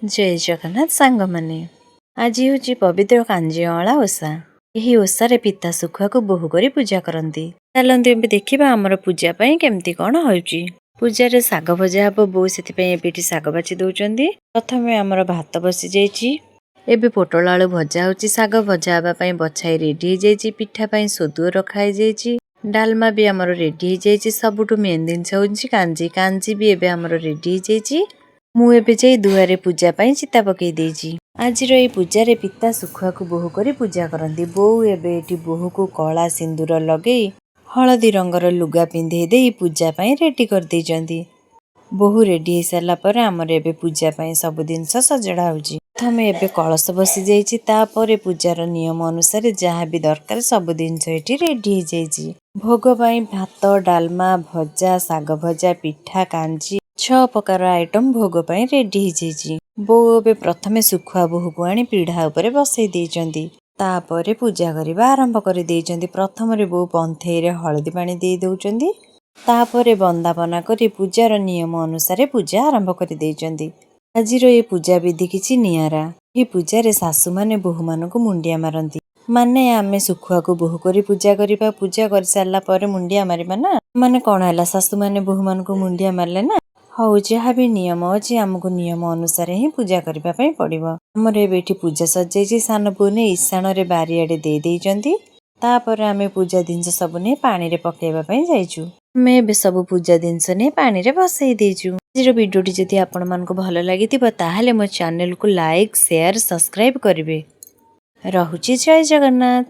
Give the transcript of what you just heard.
ଜୟ ଜଗନ୍ନାଥ ସାଙ୍ଗମାନେ, ଆଜି ହେଉଛି ପବିତ୍ର କାଞ୍ଜିଅଁଳା ଓଷା। ଏହି ଓଷାରେ ପିତା ଶୁଖୁଆକୁ ବୋହୂ କରି ପୂଜା କରନ୍ତି। ଚାଲନ୍ତୁ ଏବେ ଦେଖିବା ଆମର ପୂଜା ପାଇଁ କେମିତି କ'ଣ ହେଉଛି। ପୂଜାରେ ଶାଗ ଭଜା ହେବ, ବୋଉ ସେଥିପାଇଁ ଏବେ ଏଠି ଶାଗ ବାଛି ଦେଉଛନ୍ତି। ପ୍ରଥମେ ଆମର ଭାତ ବସିଯାଇଛି, ଏବେ ପୋଟଳ ଆଳୁ ଭଜା ହେଉଛି। ଶାଗ ଭଜା ହେବା ପାଇଁ ବଛାଇ ରେଡି ହେଇଯାଇଛି। ପିଠା ପାଇଁ ସୋଦୁଅ ରଖା ହେଇଯାଇଛି। ଡାଲମା ବି ଆମର ରେଡି ହେଇଯାଇଛି। ସବୁଠୁ ମେନ୍ ଜିନିଷ ହେଉଛି କାଞ୍ଜି। କାଞ୍ଜି ବି ଏବେ ଆମର ରେଡି ହେଇଯାଇଛି। ମୁଁ ଏବେ ଯାଇ ଦୁଆରେ ପୂଜା ପାଇଁ ଚିତା ପକେଇ ଦେଇଛି। ଆଜିର ଏଇ ପୂଜାରେ ପିତା ଶୁଖୁଆକୁ ବୋହୂ କରି ପୂଜା କରନ୍ତି। ବୋଉ ଏବେ ଏଠି ବୋହୂକୁ କଳା ସିନ୍ଦୁର ଲଗେଇ ହଳଦୀ ରଙ୍ଗର ଲୁଗା ପିନ୍ଧେଇ ଦେଇ ପୂଜା ପାଇଁ ରେଡି କରିଦେଇଛନ୍ତି। ବୋହୂ ରେଡି ହେଇସାରିଲା ପରେ ଆମର ଏବେ ପୂଜା ପାଇଁ ସବୁ ଜିନିଷ ସଜଡ଼ା ହେଉଛି। ପ୍ରଥମେ ଏବେ କଳସ ବସିଯାଇଛି। ତାପରେ ପୂଜାର ନିୟମ ଅନୁସାରେ ଯାହା ବି ଦରକାର ସବୁ ଜିନିଷ ଏଠି ରେଡି ହେଇଯାଇଛି। ଭୋଗ ପାଇଁ ଭାତ, ଡାଲମା, ଭଜା, ଶାଗ ଭଜା, ପିଠା, କାଞ୍ଜି, 6 ପ୍ରକାର ଆଇଟମ୍ ଭୋଗ ପାଇଁ ରେଡି ହେଇଯାଇଛି। ବୋଉ ଏବେ ପ୍ରଥମେ ଶୁଖୁଆ ବୋହୂକୁ ଆଣି ପିଢ଼ା ଉପରେ ବସେଇ ଦେଇଛନ୍ତି। ତାପରେ ପୂଜା କରିବା ଆରମ୍ଭ କରିଦେଇଛନ୍ତି। ପ୍ରଥମରେ ବୋଉ ପନ୍ଥେଇରେ ହଳଦୀ ପାଣି ଦେଇ ଦେଉଛନ୍ତି। ତାପରେ ବନ୍ଦାପନା କରି ପୂଜାର ନିୟମ ଅନୁସାରେ ପୂଜା ଆରମ୍ଭ କରିଦେଇଛନ୍ତି। ଆଜିର ଏ ପୂଜା ବିଧି କିଛି ନିଆରା। ଏହି ପୂଜାରେ ଶାଶୁମାନେ ବୋହୂମାନଙ୍କୁ ମୁଣ୍ଡିଆ ମାରନ୍ତି। ମାନେ ଆମେ ଶୁଖୁଆକୁ ବୋହୂ କରି ପୂଜା କରିବା, ପୂଜା କରିସାରିଲା ପରେ ମୁଣ୍ଡିଆ ମାରିବା ନା। ମାନେ କ'ଣ ହେଲା, ଶାଶୁମାନେ ବୋହୂମାନଙ୍କୁ ମୁଣ୍ଡିଆ ମାରିଲେ ନା? ହଉ, ଯାହା ବି ନିୟମ ଅଛି ଆମକୁ ନିୟମ ଅନୁସାରେ ହିଁ ପୂଜା କରିବା ପାଇଁ ପଡ଼ିବ। ଆମର ଏବେ ଏଠି ପୂଜା ସରିଯାଇଛି। ସାନ ବୋଉ ନେଇ ଇଶାଣରେ ବାରିଆଡ଼େ ଦେଇ ଦେଇଛନ୍ତି। ତାପରେ ଆମେ ପୂଜା ଜିନିଷ ସବୁ ନେଇ ପାଣିରେ ପକାଇବା ପାଇଁ ଯାଇଛୁ। ଆମେ ଏବେ ସବୁ ପୂଜା ଜିନିଷ ନେଇ ପାଣିରେ ଭସେଇ ଦେଇଛୁ। ଆଜିର ଭିଡ଼ିଓଟି ଯଦି ଆପଣମାନଙ୍କୁ ଭଲ ଲାଗିଥିବ, ତାହେଲେ ମୋ ଚ୍ୟାନେଲକୁ ଲାଇକ୍, ସେୟାର, ସବସ୍କ୍ରାଇବ୍ କରିବେ। ରହୁଛି, ଜୟ ଜଗନ୍ନାଥ।